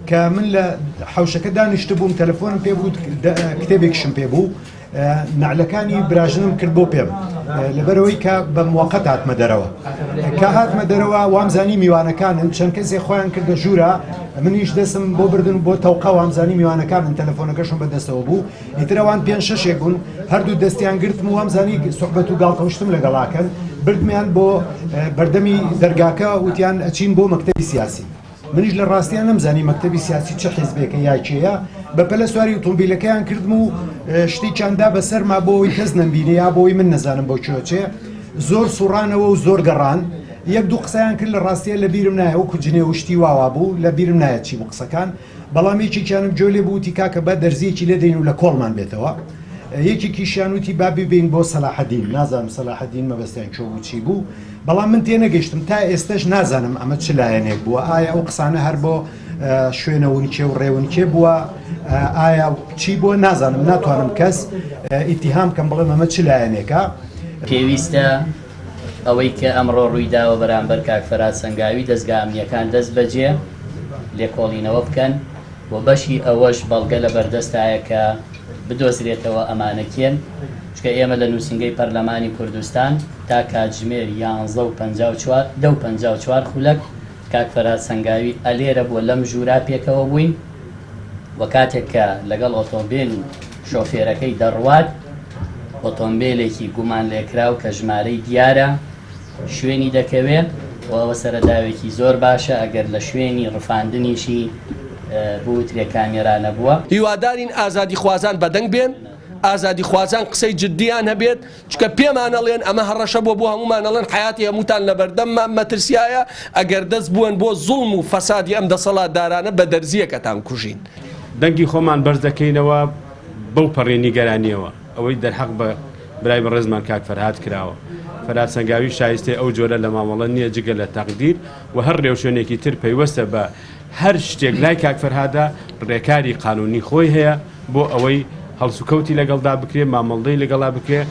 کە من لە حەوشەکە دانیشتبووم تەلەفۆنم پێ بوو کتێبێکیشم پێ بوو نەعلەکانی براژنم کرد بۆ پێم لەبەرەوەی کە بە موقت هاتمە دەرەوە کە هاتمە دەرەوە وامزانی میوانەکانن چەند کەسێ خۆیان کردە ژوورە منیش دەسم بۆ بردن بۆ تەوقە وامزانی میوانەکانن تەلەفۆنەکەشم بەدەستەوە بوو ئیتر ئەوان پێنج شەشێک بوون هەردوو دەستیان گرتم و وامزانی سوحبەت و گاڵتەوشتم لەگەڵاکەن بردمیان بۆ بەردەمی دەرگاکە وتیان ئەچین بۆ مەکتەبی سیاسی منیش لە ڕاستیا نەمزانی مەکتەبی سیاسی چ حیزبێکە یا کێیە، بە پەلە سواری ئوتۆمبیلەکەیان کردم و شتێکیان دا بە سەرما بۆ ئەوەی کەس نەمبینێ یا بۆ ئەوەی من نەزانم بۆ کوێ ئەچێ. زۆر سوڕانەوە و زۆر گەڕان. یەک دوو قسەیان کرد لە ڕاستیا لە بیرم نایە وەکو جنێو و شتی وا وا بوو لە بیرم نایە چی بوو قسەکان. بەڵام یەکێکیانم گوێ لێ بوو وتی کاکە با دەرزییەکی لێ دەین و لە کۆڵمان بێتەوە. یەکێکیشیان وتی با بیبەین بۆ سەلاحەدین، نازانم سەلاحەدین مەبەستیان کوێ بوو چی بوو، بەڵام من تێنەگەیشتم تا ئێستەش نازانم ئەمە چ لایەنێک بووە، ئایا ئەو قسانە هەر بۆ شوێنەونکێ و ڕێونکێ بووە، ئایا چی بووە نازانم، ناتوانم کەس ئیتیهام کەم بڵێم ئەمە چ لایەنێکە. پێویستە ئەوەی کە ئەمڕۆ ڕوویداوە بەرامبەر کاک فەرهاد سەنگاوی دەزگا ئەمنییەکان دەست بەجێ لێکۆڵینەوە بکەن و بەشی ئەوەش بەڵگە لە بەردەستایە کە بدۆزرێتەوە ئەمانە کێن، چونکە ئێمە لە نووسینگەی پەرلەمانی کوردستان تا کاتژمێر یانزە و 54 دە و 54 خولەک کاک فەرهاد سەنگاوی ئەلێرە بووە لەم ژوورا پێکەوە بووین و کاتێک کە لەگەڵ ئۆتۆمبێل و شۆفێرەکەی دەڕوات ئۆتۆمبێلێکی گومانلێکراو کە ژمارەی دیارە شوێنی دەکەوێ و ئەوە سەرەداوێکی زۆر باشە ئەگەر لە شوێنی ڕفاندنیشی بوترێ کامێرا نەبووە. هیوادارین ئازادیخوازان بەدەنگ بێن، ئازادیخوازان قسەی جدیان هەبێت، چونکە پێمان ئەڵێن ئەمە هەڕەشە بووە بۆ هەموومان، ئەڵێن حەیاتی هەمووتان لەبەردەممان مەترسیایە، ئەگەر دەست بوەن بۆ زوڵم و فەسادی ئەم دەسەڵاتدارانە بە دەرزییەک ئەتانکوژین. دەنگی خۆمان بەرز دەکەینەوە بەو پەڕی نیگەرانییەوە ئەوەی دەرحەق بە برای بەڕێزمان کاک فەرهاد کراوە. فەرهاد سەنگاوی شایستەی ئەو جۆرە لە مامەڵە نییە جگە لە تەقدیر و هەر ڕێوشوێنێکی تر پەیوەستە بە هەر شتێک لای کاک فەرهادە ڕێکاری قانونی خۆی هەیە بۆ ئەوەی هەڵسوکەوتی لەگەڵدا بکرێ مامەڵەی لەگەڵا بکرێ.